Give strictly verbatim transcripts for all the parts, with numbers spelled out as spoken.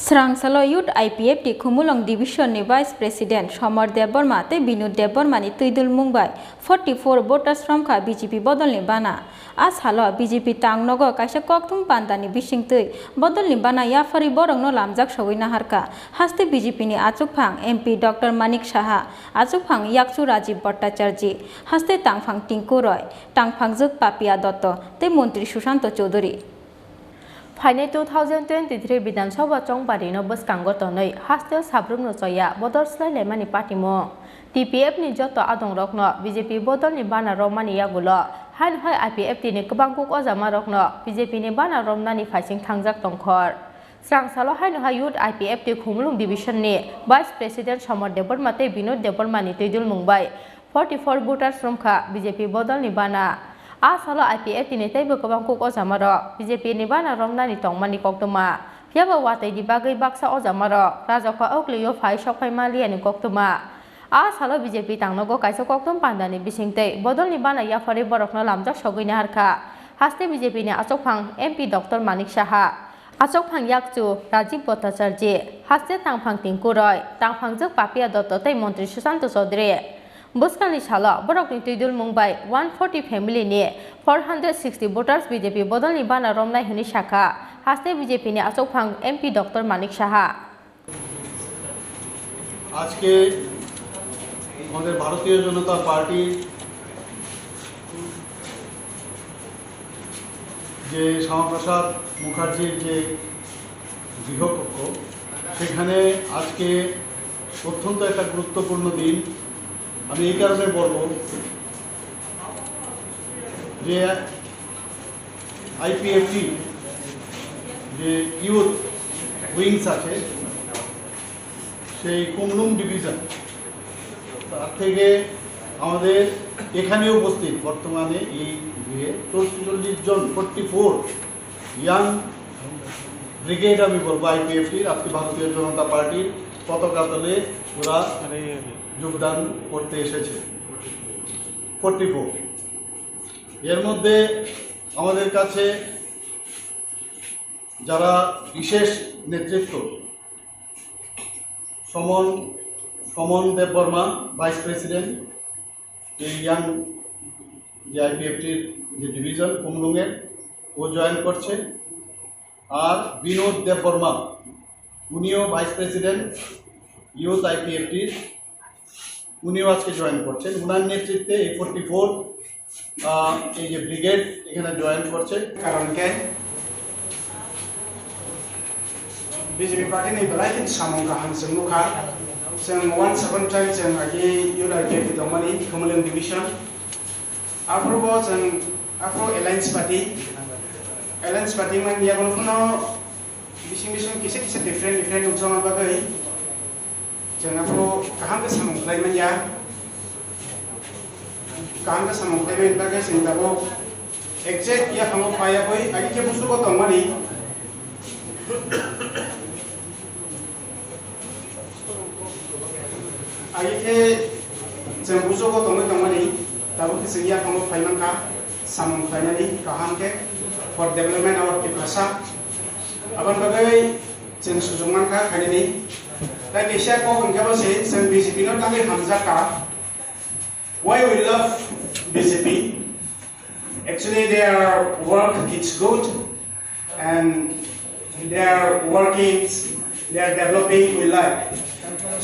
Srangsalo Youth I P F T Khumulwng Division ni Vice President Somar Debbarma tei Binod Debbarma ni twidulmung bai forty four voters romkha B J P bodol ni bana. A salo B J P tangnogo kaisa kokthum panda ni bisingtwi bodol ni bana yapharwi borokno lamjak sogwi naharkha. Haste B J P ni achukphang M P Doctor Manik Saha, achukphang yakchu Rajiv Bhattacharjee, haste tangphang Tinku Roy, tangphangjwk Papia Dotto tei montri Sushanto Chowdhury. Phainai two thousand twenty-three Bidhan Sabha chongbarino bwskango tonwi hasteo sabrumno choya bodol swlailaimani patimung. T P F ni joto adongrokno B J P bodolni bana romani yagulo haino hai I P F T ni kwbang kuk ojamarokno B J P ni bana romnani phaising thangjak tongkhor. Srangsalo haino hai Youth I P F T Khumulwng Division ni Vice President Somar Debbarma tei Binod Debbarma ni twidulmung bai forty four voters romkha B J P bodolni bana. A salo I P F T ni teibo kwbang kuk ojamarok B J P ni bana romnani tongmani koktwma. Phiyaba watwi ni bagwi baksa ojamarok rajokha oklio phai sokphai maliyani koktwma. A salo B J P tangnogo kaisa kokthum pandani bisingtwi bodolni bana yapharwi borokno lamjak sogwi naharkha. Haste B J P ni achukphang M P Doctor Manik Saha, achukphang yakchu Rajiv Bhattacharjee, haste tangphang Tinku Roy, tangphangjwk Papia Dotto tei montri Sushanto Chowdhury. Bwskangni salo borokni twidulmung bai one forty family ni four hundred sixty voters B J P bodolni bana romnai hwnwi sakha haste B J P ni achukphang M P Doctor Manik Saha. আজকে আমাদের ভারতীয় জনতা পার্টির যে শ্যামাপ্রসাদ মুখার্জির যে গৃহকক্ষ, সেখানে আজকে অত্যন্ত একটা গুরুত্বপূর্ণ দিন। আমি এই কারণে বলব যে আইপিএফটি যে ইউথ উইংস আছে, সেই কুমলুং ডিভিশন, তার থেকে আমাদের এখানে উপস্থিত বর্তমানে এই গৃহে চৌচল্লিশ জন, ফোর্টি ফোর ইয়াং ব্রিগেড আমি বলবো আইপিএফটির, আজকে ভারতীয় জনতা পার্টির পতাকা তলে ওরা যোগদান করতে এসেছে। ফোর্টি ফোর, এর মধ্যে আমাদের কাছে যারা বিশেষ নেতৃত্ব, সমন, সমন দেববর্মা, ভাইস প্রেসিডেন্ট, এই ইয়াং যে আইপিএফটির যে ডিভিশন কুমলুঙের, ও জয়েন করছে। আর বিনোদ দেববর্মা, উনিও ভাইস প্রেসিডেন্ট ইউথ আইপিএফটির, উনিও আজকে জয়েন করছেন। ওনার নেতৃত্বে এই ফোর্টি ফোর, এই যে ব্রিগেড এখানে জয়েন করছে। কারণ কে BJP party ni belai khe samung kaham chwng nukha. Chwng one seven time chwng agi Youth I P F T tongmani Khumulwng division. Aphuru bo chwng aphuru alliance party, alliance party man yago phano bising bising kisa kisa different different nukjakma bagwi. Chwng aphuru kaham khe samung khlai manya, kaham khe samung khlai manya bagwi chwng tabuk exact yaphango phaiya bai agi khe busugo tongmani. Agi khe chwng busugo tongwi tongmani, tabuk khe chwng yaphango phai mankha samung khlainani kaham khe for development our Tiprasa. Aboni bagwi chwng sujung mankha khainani. Tai kaisa kok hwnkhe bo se chwng B J P no tangwi hamjakha. Why we love B J P? Actually, their work is good and their working, they are developing, we like.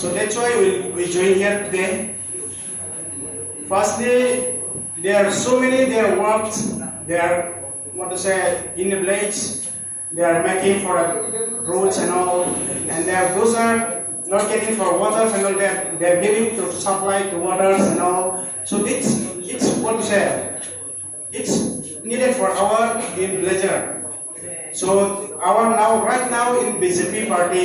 So that's why we, we join here today. Firstly, there are so many their works, they are, what to say, in the village, they are making for roads and all, and they are, those are not getting for waters and all, they are, they are giving to supply to waters and all. So this, it's, what to say, it's needed for our in pleasure. So our now, right now in B J P party,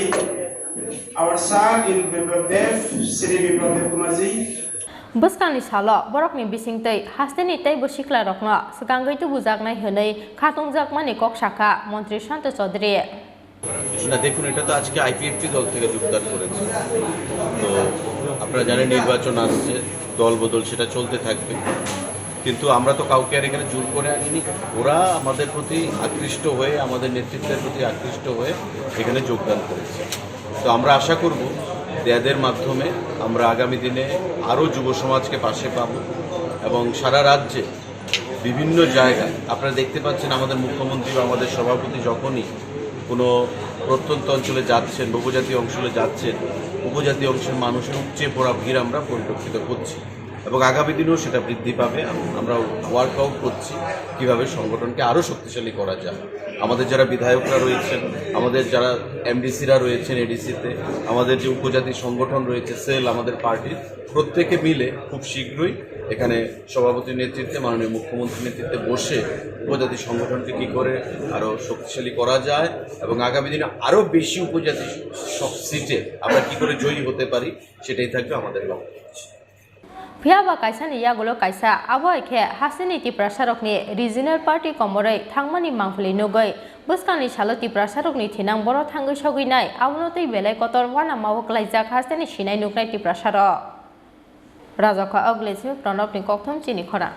our sir in Biplab Dev, Shri Biplab Dev Kumarji, Bwskangni salo borokni bisingtwi hasteni teibo siklarokno swkangwi tubujaknai hwnwi khatungjakmani kok sakha Montri Santosh Chaudhary. না, দেখুন, এটা তো আজকে আইপিএফটি দল থেকে যোগদান করেছে। তো আপনারা জানেন, নির্বাচন আসছে, দল বদল সেটা চলতে থাকবে। কিন্তু আমরা তো কাউকে আর এখানে জোর করে আনিনি। ওরা আমাদের প্রতি আকৃষ্ট হয়ে, আমাদের নেতৃত্বের প্রতি আকৃষ্ট হয়ে এখানে যোগদান করেছে। তো আমরা আশা করব যে এদের মাধ্যমে আমরা আগামী দিনে আরও যুব সমাজকে পাশে পাবো এবং সারা রাজ্যে বিভিন্ন জায়গায় আপনারা দেখতে পাচ্ছেন, আমাদের মুখ্যমন্ত্রী বা আমাদের সভাপতি যখনই কোনো প্রত্যন্ত অঞ্চলে যাচ্ছেন, উপজাতি অঞ্চলে যাচ্ছেন, উপজাতি অংশের মানুষের উপচে পড়া ভিড় আমরা পরিলক্ষিত করছি এবং আগামী দিনেও সেটা বৃদ্ধি পাবে। আমরা ওয়ার্কআউট করছি কীভাবে সংগঠনকে আরও শক্তিশালী করা যায়। আমাদের যারা বিধায়করা রয়েছেন, আমাদের যারা এমডিসিরা রয়েছেন এডিসিতে, আমাদের যে উপজাতি সংগঠন রয়েছে সেল, আমাদের পার্টির, প্রত্যেকে মিলে খুব শীঘ্রই এখানে সভাপতির নেতৃত্বে, মাননীয় মুখ্যমন্ত্রীর নেতৃত্বে বসে উপজাতি সংগঠনকে কী করে আরও শক্তিশালী করা যায় এবং আগামী দিনে আরও বেশি উপজাতি সব সিটে আমরা কী করে জয়ী হতে পারি, সেটাই থাকবে আমাদের লক্ষ্য। Phiya ba kaisani yagulo kaisa, abo hai khe hasteni Tiprasarokni regional party komorwi thangmani mangpili nugwi bwskangni salo Tiprasarokni thinang boro thangwi sogwi nai, abono twi belai kotor uanama o kwlaijak hasteni sinai nuknai Tiprasarok. Rajakha Oglesmi Pranobni kokthum chini khorang.